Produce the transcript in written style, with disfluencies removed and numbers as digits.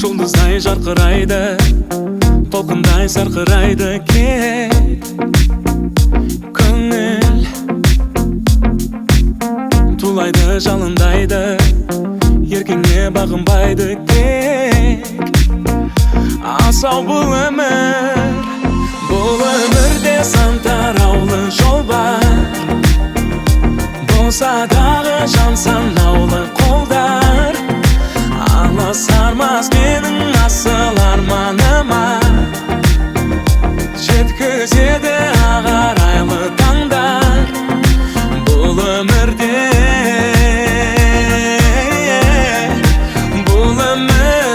Жұлдыздай жарқырайды, толқындай сарқырайды кек көңіл. Тулайды, жалындайды, еркіңе бағынбайды тек. Асау бұл өмір, бұл өмірде сан тараулы жол бар. Болса дағы жан санаулы қолдар аласармас менің асыл арманыма. Жеткізеді ақ арайлы таңдар бұл өмірде, бұл өмірде.